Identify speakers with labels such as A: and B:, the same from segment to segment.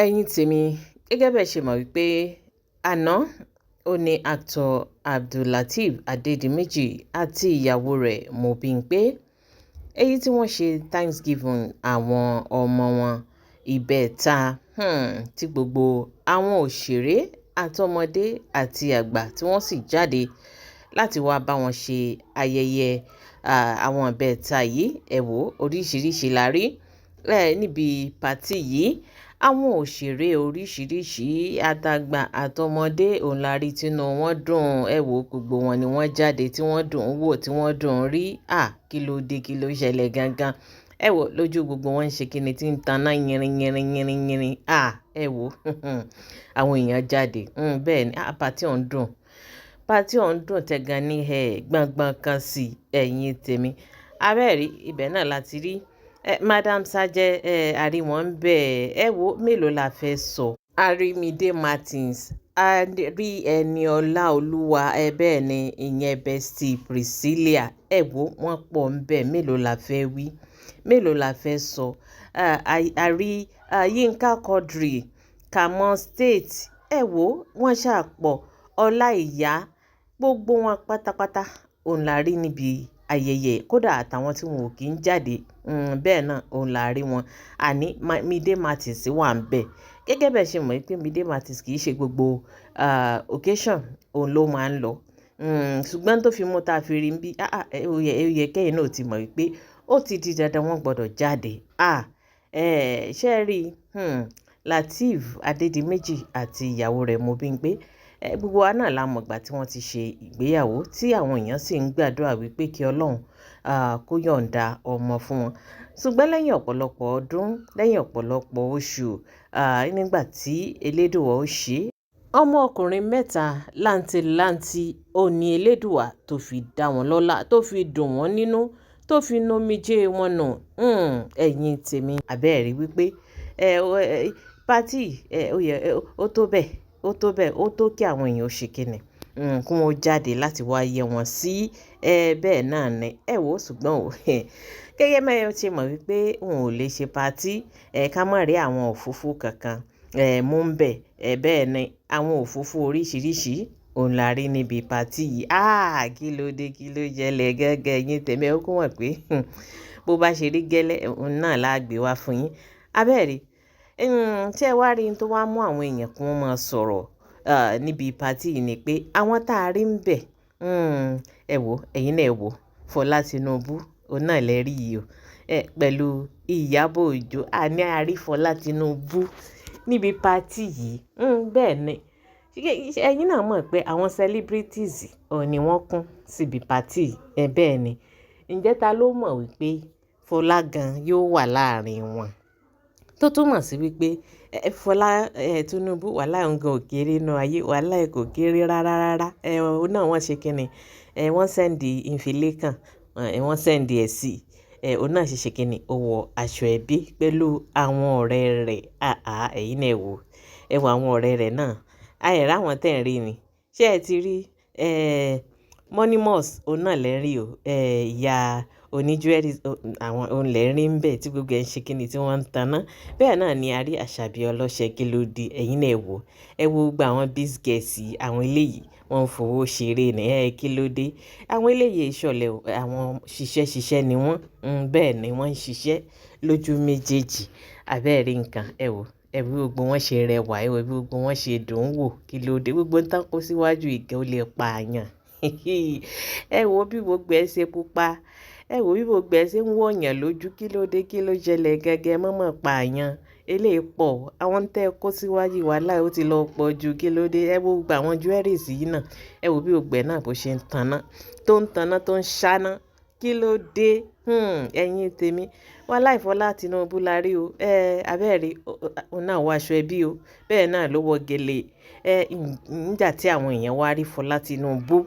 A: Ẹ̀yin tèmi, gẹ́gẹ́ bẹ́ẹ̀ ṣe mọ̀ wípé àná ò ní actor Abdullateef Adédìméjì àti ìyàwó rẹ̀ Mobímpé, èyí tí wọ́n ṣe thanksgiving àwọn ọmọ wọn ìbẹ́ta, tí gbogbo àwọn òṣèré àtọmọdé àti àgbà tí wọ́n sì jáde láti wáá bá wọn ṣe ayẹyẹ àwọn ìbẹ́ta yìí. Ẹ wò, oríṣiríṣiì la rí níbi pátì yìí. Àwọn òṣèré oríṣiríṣi àtàgbà àtọmọdé òun la rí tínú wọn dùn. Ẹ wò, gbogbo wọn ni wọ́n jáde tí wọ́n dùn ún wò, tí wọ́n dùn ún rí. À, kí ló dé, kí ló ṣẹlẹ̀ gangan? Ẹ wò, lójú gbogbo wọn ń ṣe kíni tí ń taná yìnrìn yìnrìn yìnrìn yìnrìn. À, ẹ wò, àwọn èèyàn jáde. Bẹ́ẹ̀ ni, party ọ̀hún dùn. Party ọ̀hún dùn tẹ́gan ní ẹ̀ gbọ̀ngbọ̀n kan sí ẹ̀yìn tèmi. Abẹ́ẹ̀rí, ibẹ̀ náà la ti rí Madam Sajẹ, àrí wọn ń bẹ̀. Ẹ wò, mélòó la fẹ́ sọ? Arímidé Martins, a rí Ẹniọlá Olúwa, ẹ bẹ́ẹ̀ ni, ìyẹn Bestie Priscilla. Ẹ wò, wọ́n pọ̀ ń bẹ̀. Mélòó la fẹ́ wí? Mélòó la fẹ́ sọ? A rí Yinka Quadri, Kamo State. Ẹ wò, wọ́n ṣà pọ̀. Ọláìyá, gbogbo wọn pátápátá òun la rí níbi ayẹyẹ. Kódà àtàwọn tí wọn ò kí ń jáde, bẹ́ẹ̀ náà òun la rí wọn. Àní Mide Martins wà ń bẹ̀. Gẹ́gẹ́ bẹ́ẹ̀ ṣe mọ̀ pé Mide Martins kì í ṣe gbogbo occasion òun ló máa ń lọ. Ṣùgbọ́n tó fi mú ta fi rí bí, ó yẹ kẹ́yìn náà ti mọ̀ wípé ó ti di dandan wọ́n gbọdọ̀ jáde. Ah, ṣé ẹ rí? Lateef Adédìméjì àti ìyàwó rẹ̀ Mobímpé, gbogbo wa náà la mọ̀ ìgbà tí wọ́n ti ṣe ìgbéyàwó, tí àwọn èèyàn sì ń gbàdúrà wípé kí Ọlọ́run kó yọ̀ǹda ọmọ fún wọn. Ṣùgbọ́n lẹ́yìn ọ̀pọ̀lọpọ̀ ọdún, lẹ́yìn ọ̀pọ̀lọpọ̀ oṣù, nígbà tí Elédùà ó ṣe, ọmọ ọkùnrin mẹ́ta làǹtìlanti ò ní Elédùà tó fi dá wọn lọ́lá, tó fi dùn wọ́n nínú, tó fi nomijé wọn nù. Ẹ̀yin tèmi, àbẹ́ẹ̀rí wípé party ó yẹ, ó tó bẹ́ẹ̀, ó tó bẹ́ẹ̀, ó tó kí àwọn èèyàn ó ṣe kíni, kí wọ́n jáde láti wá yẹ wọ́n sí. Bẹ́ẹ̀ náà ni. Ẹ wò, ṣùgbọ́n ò, gẹ́gẹ́ bí ẹ ṣe mọ̀ wípé òun ò lè ṣe party, ká má rí àwọn òfófó kankan mú ń bẹ̀. Bẹ́ẹ̀ ni, àwọn òfófó oríṣiríṣi òun la rí níbi party yìí. Ah, kí ló dé, kí ló ṣẹlẹ̀ gangan? Ẹ̀yin tèmi, ẹ kú mọ̀ pé bó bá ṣe rí gẹ́lẹ́, òun náà la gbé wá fún yín. Abẹ́ẹ̀rí, ṣé ẹ wá rí n tó wá mú àwọn èèyàn kí wọ́n máa sọ̀rọ̀ níbi party yìí ni pé àwọn tá a rí ń bẹ̀, ẹ wò, ẹ̀yin náà ẹ wò, Fọlá Tinubu, òun náà lẹ rí yìí o. Pẹ̀lú Ìyábọ̀ Òjó, a ní a rí Fọlá Tinubu níbi party yìí. Bẹ́ẹ̀ ni. Ẹ̀yin náà mọ̀ pé àwọn celebrities òun ni wọ́n kún síbi party. Bẹ́ẹ̀ ni. Ǹjẹ́ ta ló mọ̀ wípé Fọlá gan yóò wà láàrin wọn? Tó túmọ̀ sí wípé Fọlá Tinubu wàhálà òun gan ò kéré nínú ayé, wàhálà ẹ̀ kò kéré rárá rárá. Òun náà wọ́n ṣe kíni? Wọ́n send invitation, wọ́n send ẹ̀ sí. Òun náà ṣe kíni? Ó wọ aṣọ ẹbí pẹ̀lú àwọn ọ̀rẹ́ rẹ̀. Àáà, ẹ̀yin náà ẹ wò. Ẹ wo àwọn ọ̀rẹ́ rẹ̀ náà. A ẹ̀ rí àwọn tẹ̀ ń rí ni. Ṣé ẹ ti rí Monimos, òun náà lẹ rí o. Ìyá oní jewelry, àwọn òun lẹ rí ń bẹ̀ tí gbogbo ẹ̀ ń ṣe kíni tí wọ́n ń taná. Bẹ́ẹ̀ náà ni a rí Àṣàbí ọlọ́ṣẹ́, kí ló dé? Ẹ̀yin náà ẹ wò. Ẹ wo gbogbo àwọn biz girls yìí, àwọn eléyìí wọ́n ń fowó ṣeré ni. Kí ló dé? Àwọn eléyìí ṣọ̀lẹ o. Àwọn ṣiṣẹ́ ṣiṣẹ́ ni wọ́n. Bẹ́ẹ̀ ni wọ́n ń ṣiṣẹ́ lójú méjèèjì. Abẹ́ẹ̀rí nǹkan, ẹ wò. Ẹ wo bí gbogbo wọn ṣe rẹwà, ẹ wo bí gbogbo wọn ṣe dùn ún wò. Kí ló dé? Gbogbo ń tán kó síwájú ìgẹ̀ ó lè pa àyàn. Ẹ wo bí gbogbo ẹ ṣe pupa. Ẹ wo bí gbogbo ẹ ṣe ń wọ̀yàn lójú. Kí ló dé? Kí ló ṣẹlẹ̀ gangan? Ẹ má mọ̀ pa àyàn. Eléyìí pọ̀. Àwọn tẹ́ ẹ kó síwájú wàhálà ó ti lọ pọ̀ ju. Kí ló dé? Ẹ wo gbogbo àwọn jewelries yìí náà. Ẹ wo bí gbogbo ẹ náà bó ṣe ń taná, tó ń taná, tó ń ṣáná. Kí ló dé? Ẹ̀yin tèmi. Wàláì Fọlá Tinubu la rí o. Abẹ́ẹ̀rí, òun náà wọ aṣọ ẹbí o. Bẹ́ẹ̀ náà ló wọ gèlè. Nígbà tí àwọn èèyàn wá rí Fọlá Tinubu,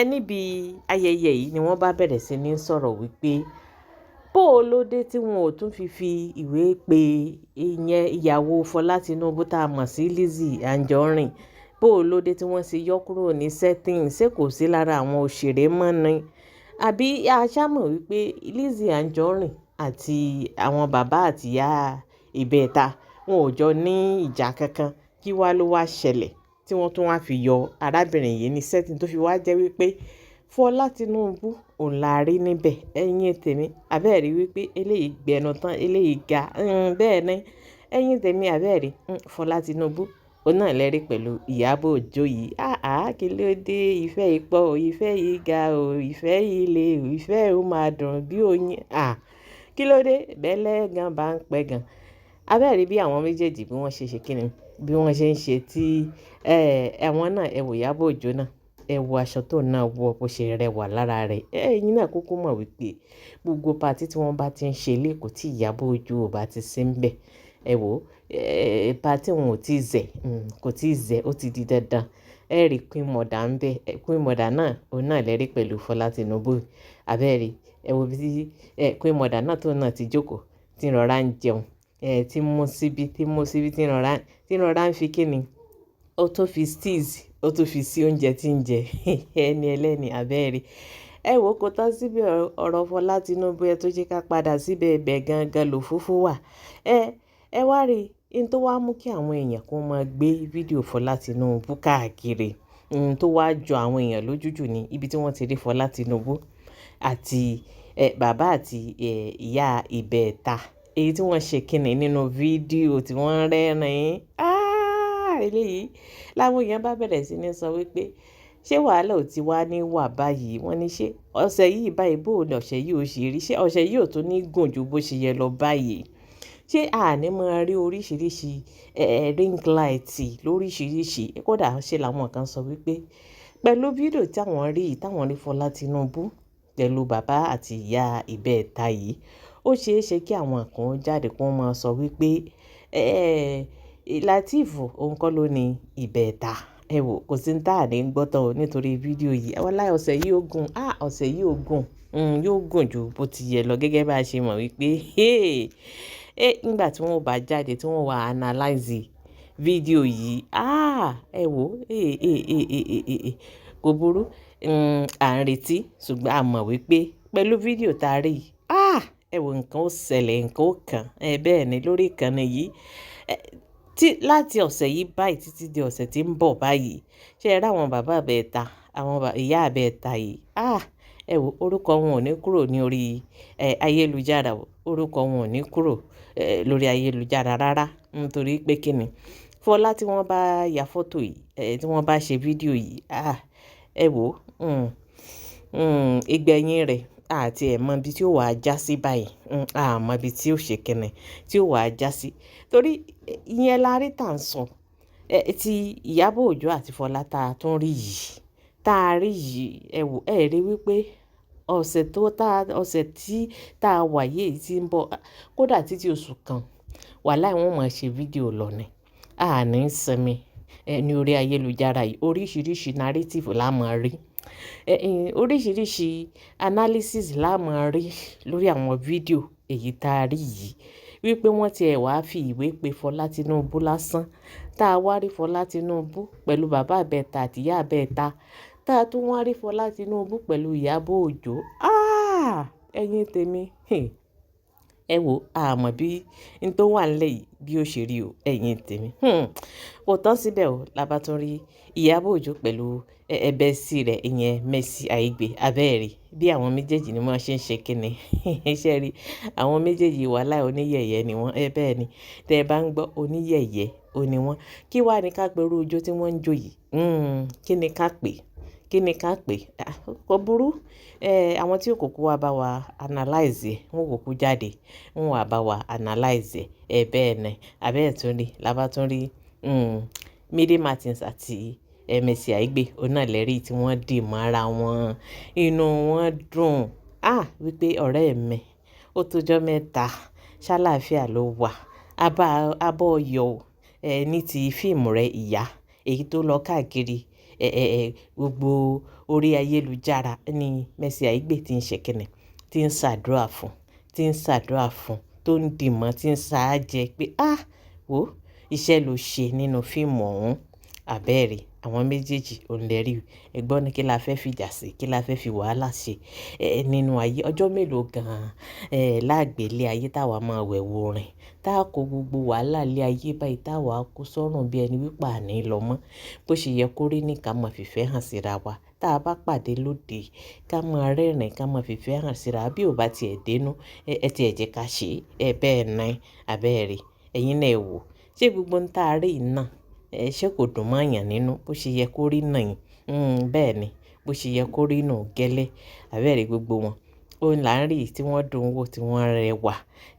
A: níbi ayẹyẹ yìí ni wọ́n bá bẹ̀rẹ̀ sí ní sọ̀rọ̀ wípé bó o ló dé tí wọn ò tún fi fi ìwé pe ìyẹn ìyàwó Fọlá Tinubu tá a mọ̀ sí Lizzy Anjorin. Bó o ló dé tí wọ́n ṣe yọ kúrò ní setting, ṣé kò sí lára àwọn òṣèré mọ́ ni? Àbí a ṣá mọ̀ wípé Lizzy Anjorin àti àwọn bàbá àti ìyá ìbẹta Wọn ò jọ ní ìjà kankan. Kí wá ló wá ṣẹlẹ̀ tí wọ́n tún wá fi yọ arábìnrin yìí ní setting, tó fi wá jẹ́ wípé Fọlá Tinubu òun la rí níbẹ̀? Ẹ̀yin tèmi, àbẹ́ẹ̀ rí wípé eléyìí gbẹnu tán, eléyìí ga. Bẹ́ẹ̀ ni, ẹ̀yin tèmi, àbẹ́ẹ̀ rí. Fọlá Tinubu òun náà lẹ́rí pẹ̀lú Ìyábọ̀ Òjó yìí. Àá, kí ló dé? Ìfẹ́ yìí pọ̀ o, ìfẹ́ yìí ga o, ìfẹ́ yìí le o, ìfẹ́ ó máa dùn bí oyin. À, kí ló dé? Bẹ́lẹ̀ gan bá ń pẹ́ gan. Àbẹ́ẹ̀ rí bí àwọn méjèèjì bí wọ́n ṣe ṣe kíni, bí wọ́n ṣe ń ṣe tí ẹ̀wọ̀n náà. Ẹ wò Ìyábọ̀ Òjó náà, ẹ wo aṣọ tó náà wọ̀, bó ṣe rẹwà lára rẹ̀. Ẹ̀yin náà kúkú mọ̀ wípé gbogbo party tí wọ́n bá ti ń ṣe lÉkòó tí Ìyábọ̀ Òjó ò bá ti sí níbẹ̀, ẹ wò, party wọn ò tí zẹ̀, kò tí zẹ̀, ó ti di dandan. Ẹ rí Queen Mother ń bẹ. Queen Mother náà, òun náà lẹ́rí pẹ̀lú Fọlá Tinubu. Àbẹ́ẹ̀ rí, ẹ wo bí Queen Mother náà tó náà ti jókòó, tí ń rọra ń jẹun, tí ń mú síbí, tí ń mú síbí, tí ń rọra ń fi kíni, ó tún fi steeze, ó tún fi sí oúnjẹ tí ń jẹ. Ẹni ẹlẹ́ni, àbẹ́ẹ̀ rí. Ẹ wò, kó tán síbẹ̀ ọ̀rọ̀ Fọlá Tinubu, ẹ tó jẹ́ ká padà síbẹ̀, ibẹ̀ gangan lòfófó wà. Ẹ wá rí in tó wá mú kí àwọn èèyàn kó máa gbé fídíò Fọlá Tinubu káàkiri. In tó wá jọ àwọn èèyàn lójú jù ní ibi tí wọ́n ti rí Fọlá Tinubu àti bàbá àti ìyá ìbẹ̀ta, èyí tí wọ́n ṣe kíni nínú fídíò tí wọ́n ń rẹ́rìn-ín. Ah, eléyìí láwọn èèyàn bá bẹ̀rẹ̀ sí ní sọ wípé ṣé wàhálà ò ti wá ní wà báyìí? Wọ́n ní ṣé ọ̀sẹ̀ yìí báyìí, bó ní ọ̀sẹ̀ yìí ò ṣe rí? Ṣé ọ̀sẹ̀ yìí ò tún ní gùn ju bó ṣe yẹ lọ báyìí? Ṣé àní máa rí oríṣiríṣi ring light lóríṣiríṣi? Kódà ṣe làwọn kan sọ wípé pẹ̀lú fídíò tí àwọn rí yìí, táwọn rí Fọlá Tinubu pẹ̀lú bàbá àti ìyá ìbẹ́ẹ̀ta yìí, ó ṣe é ṣe kí àwọn kan jáde kó máa sọ wípé Lateef òun kọ́ ló ní ìbẹ́ẹ̀ta. Ẹ wò, kò sí ní táà ní gbọ́ tán o nítorí fídíò yìí. Wàláì ọ̀sẹ̀ yìí ó gùn. Ah, ọ̀sẹ̀ yìí ó gùn. Yóò gùn ju bó ti yẹ lọ gẹ́gẹ́ bí a ṣe mọ̀ wípé hey, nígbà tí wọ́n bá jáde tí wọ́n wá analyze fídíò yìí, ah, ẹ wò, kò burú. À ń retí, ṣùgbọ́n a mọ̀ wípé pẹ̀lú fídíò tá a rí yìí, ah, ẹ wò, nǹkan ó ṣẹlẹ̀, nǹkan ó kàn. Bẹ́ẹ̀ ni lórí ìkànnì yìí. Tí láti ọ̀sẹ̀ yìí báyìí títí di ọ̀sẹ̀ tí ń bọ̀ báyìí, ṣé ẹ rí àwọn bàbá ìbẹ́ẹ̀ta, àwọn ìyá ìbẹ́ẹ̀ta yìí? Ah, ẹ wò, orúkọ wọn ò ní kúrò ní orí ayélujára o. Orúkọ wọn ò ní kúrò lórí ayélujára rárá. Nítorí pé kí ni? Fọlá tí wọ́n bá ya fọ́tò yìí, tí wọ́n bá ṣe fídíò yìí, ah, ẹ wò, ìgbẹ̀yìn rẹ̀ àti ẹ̀ mọ ibi tí ó wà já sí báyìí. A mọ ibi tí ó ṣe kíni, tí ó wà já sí. Torí ìyẹn la rí tà ń sọ. Tí Ìyábọ̀ Òjó àti Fọlá ta tún rí yìí, tá a rí yìí, ẹ wò, ẹ rí wípé ọ̀sẹ̀ tó tá, ọ̀sẹ̀ tí tá a wà yìí tí ń bọ̀, kódà títí oṣù kan, wàláì wọ́n máa ṣe fídíò lọ ni. A ní sinmi ní orí ayélujára yìí. Oríṣiríṣi narrative la máa rí. Oríṣiríṣi analysis la máa rí lórí àwọn fídíò èyí tá a rí yìí. Wípé wọ́n ti ẹ̀ wá fi ìwé pe Fọlá Tinubu lásán. Tá a wá rí Fọlá Tinubu pẹ̀lú bàbá ìbẹ́ta àti ìyá ìbẹ́ta. Tá a tún wá rí Fọlá Tinubu pẹ̀lú Ìyábọ̀ Òjó. Ah, ẹ̀yin tèmi. Ẹ wò, a mọ̀ bí n tó wà nílẹ̀ yìí bí ó ṣe rí o, ẹ̀yin tèmi. Kò tán síbẹ̀ o, la bá tún rí Ìyábọ̀ Òjó pẹ̀lú bestie rẹ̀, ìyẹn Mercy Aigbe. Àbẹ́ẹ̀ rí bí àwọn méjèèjì ni wọ́n ṣe ń ṣe kíni. Ṣé ẹ rí? Àwọn méjèèjì wàláì oníyẹ̀yẹ́ ni wọ́n. Bẹ́ẹ̀ ni. Tẹ ẹ bá ń gbọ́ oníyẹ̀yẹ́, òní wọ́n. Kí wá ní ká pe irú ijó tí wọ́n ń jó yìí? Kí ni ká pè? Kí ni ká pè? Ah, kò burú. Àwọn tí ó kúkú wá bá wa analyze ẹ̀, wọ́n kúkú jáde, wọ́n wá bá wa analyze ẹ̀. Bẹ́ẹ̀ ni. Àbẹ́ẹ̀ tún rí, la bá tún rí, Mide Martins àti Mercy Aigbe, òun náà lẹ́rí tí wọ́n dì mọ́ ara wọn. Inú wọn dùn. Ah, wípé ọ̀rẹ́ mi, ó tó jọ́ mẹ́ta, ṣáláfíà ló wà. A bá ọ yọ̀ o, ní ti fíìmù rẹ̀ Ìyá, èyí tó lọ káàkiri, gbogbo orí ayélujára ní Mercy Aigbe tí ń ṣe kíni, tí ń ṣàdúrà fún, tí ń ṣàdúrà fún, tó ń dì mọ́, tí ń sá jẹ pé, ah, wò, iṣẹ́ ló ṣe nínú fíìmù ọ̀hún. Àbẹ́ẹ̀rí, àwọn méjèèjì òun lè rí. Ẹgbọ́n ni kí la fẹ́ fi jà sí, kí la fẹ́ fi wàhálà ṣe, nínú ayé. Ọjọ́ mélòó gan-an, lágbèlé ayé táwa máa wẹ̀wù orin, táa kó gbogbo wàhálà ilé ayé báyìí táwa kó sọ́rùn bí ẹni wípé àní lọ mọ́. Bó ṣe yẹ kó rí ní ká máa fìfẹ́ hàn síra wa. Tá a bá pàdé lóde, ká máa rẹ́rìn-ín, ká máa fìfẹ́ hàn síra. Bí ó bá ti ẹ̀ dénú, ẹ ti ẹ̀ jẹ́ ká ṣe, bẹ́ẹ̀ ni, àbẹ́ẹ̀rí. Ẹ̀yin náà ẹ wò. Ṣé gbogbo ohun tá a rí yìí náà, ṣé kò dùn mọ́ èèyàn nínú? Bó ṣe yẹ kó rí náà yìí. Bẹ́ẹ̀ ni. Bó ṣe yẹ kó rí nù gẹ́lẹ́. Àbẹ́ẹ̀rí gbogbo wọn. Òun là ń rí tí wọ́n dùn wò, tí wọ́n rẹwà,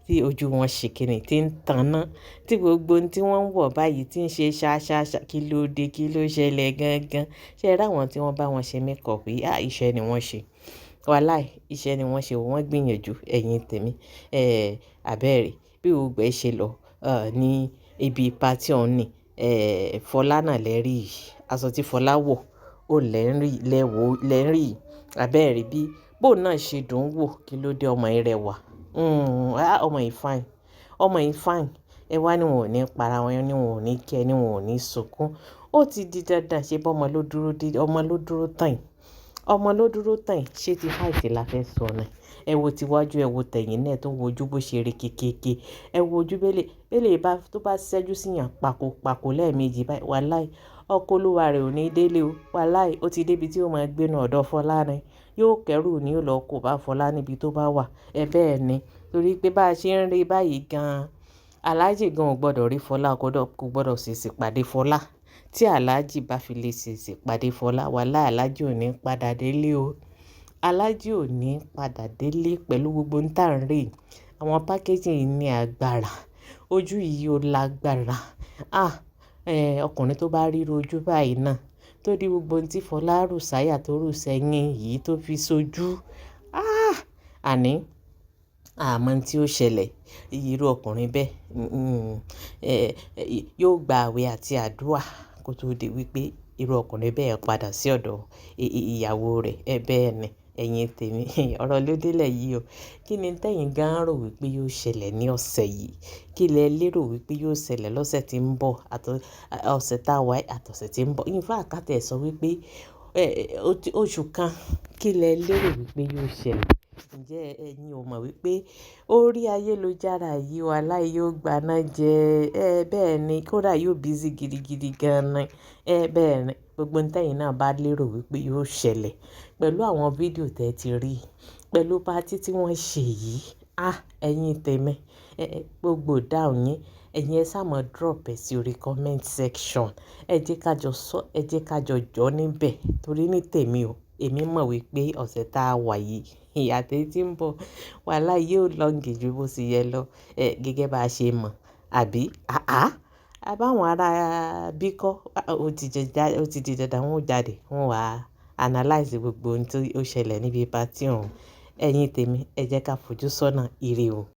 A: tí ojú wọn ṣe kíni, tí ń taná, tí gbogbo ohun tí wọ́n ń wọ̀ báyìí tí ń ṣe ṣá ṣá ṣá. Kí ló dé? Kí ló ṣẹlẹ̀ gangan? Ṣé ẹ rí àwọn tí wọ́n bá wọn ṣe makeup yìí? À, iṣẹ́ ni wọ́n ṣe. Wàláì, iṣẹ́ ni wọ́n ṣe. Wọ́n gbìyànjú ẹ̀yin tèmi. Àbẹ́ẹ̀rí bí gbogbo ẹ ṣe lọ, ní ibi party òun ni. Fọlá náà lẹ rí yìí. Aṣọ tí Fọlá wọ̀, ó lẹ́ ń rí, lẹ wò, lẹ ń rí yìí. Àbẹ́ẹ̀rí bí bó náà ṣe dùn wò. Kí ló dé ọmọ yìí rẹwà? Ọmọ yìí fine. Ọmọ yìí fine. Ẹ wá ní wọn ò ní para wọn, ní wọn ò ní kẹ́, ní wọn ò ní sunkún. Ó ti di dandan ṣe bọ́ ọmọ ló dúró dé, ọmọ ló dúró tán yìí. Ọmọ ló dúró tán yìí. Ṣé ti height la fẹ́ sọ ni? Ẹ wo tiwájú, ẹ wo tẹ̀yìn náà tó ń wojú bó ṣe rí kéékèèké. Ẹ wo ojú bẹ́lẹ̀, bẹ́lẹ̀ bá, tó bá ṣẹ́jú sí ìyàn pàkó pàkó lẹ́ẹ̀mejì báyìí. Wàláì, ọkọ olúwa rẹ̀ ò ní délé o. Wàláì, ó ti dé ibi tí ó máa gbénu ọ̀dọ̀ Fọlá ni. Yóò kẹ́rù ni ó lọ kó bá Fọlá níbi tó bá wà. Ẹ bẹ́ẹ̀ ni. Torí pé bá ṣe ń rí báyìí gan-an, Alhaji gan ò gbọdọ̀ rí Fọlá, kò gbọdọ̀ ṣèṣì pàdé Fọlá. Tí Alhaji bá fi lè ṣèṣì pàdé Fọlá, wàláì Alhaji ò ní padà délé o. Alhaji ò ní padà délé pẹ̀lú gbogbo ohun tá ń rí. Àwọn packaging yìí ní agbára. Ojú yìí ó lágbára. Ah! Ọkùnrin tó bá ríru ojú báyìí náà, tó di gbogbo ohun tí Fọlá rù sáyà tó rù sẹ́yìn yìí tó fi ṣojú. Ah! Àní, àmọ́ ohun tí ó ṣẹlẹ̀, irú ọkùnrin bẹ́ẹ̀, yóò gba àwẹ̀ àti àdúrà kó tó di wípé irú ọkùnrin bẹ́ẹ̀ padà sí ọ̀dọ̀ ìyàwó rẹ̀. Ẹ bẹ́ẹ̀ ni, ẹ̀yin tèmi. Ọ̀rọ̀ ló délẹ̀ yìí o. Kí ni tẹ̀yin gan rò wípé yóò ṣẹlẹ̀ ní ọ̀sẹ̀ yìí? Kí lẹ lérò wípé yóò ṣẹlẹ̀ lọ́sẹ̀ tí ń bọ̀ àti ọ̀sẹ̀ tá wá àti ọ̀sẹ̀ tí ń bọ̀? In fact, ká tẹ̀ sọ wípé, oṣù kan, kí lẹ lérò wípé yóò ṣẹlẹ̀? Ǹjẹ́ ẹ̀yin ò mọ̀ wípé orí ayélujára yìí wàláì yóò gbaná jẹ? Ẹ bẹ́ẹ̀ ni, kódà yóò busy gidigidi gan ni. Ẹ bẹ́ẹ̀ ni, gbogbo ohun tẹ̀yin náà bá lérò wípé yóò ṣẹlẹ̀ pẹ̀lú àwọn fídíò tẹ ti rí, pẹ̀lú party tí wọ́n ṣe yìí. Ah! Ẹ̀yin tèmi, gbogbo ìdáhùn yín, ẹ̀yin ẹ sá mọ drop ẹ sí orí comment section. Ẹ jẹ́ ká jọ sọ, ẹ jẹ́ ká jọ jọ́ níbẹ̀. Torí ní tèmi o, èmi mọ̀ wípé ọ̀sẹ̀ tá a wà yìí, àti èyí tí ń bọ̀, wàláì yóò long ju bó ṣe yẹ lọ. Gẹ́gẹ́ bá ṣe mọ̀, àbí? Àáá. A bá àwọn ará bí kọ́, ó ti di dandan wọ́n ó jáde, wọ́n wá analyze gbogbo ohun tí ó ṣẹlẹ̀ níbi party òun. Ẹ̀yin tèmi, ẹ jẹ́ ká fojú sọ́nà ire o.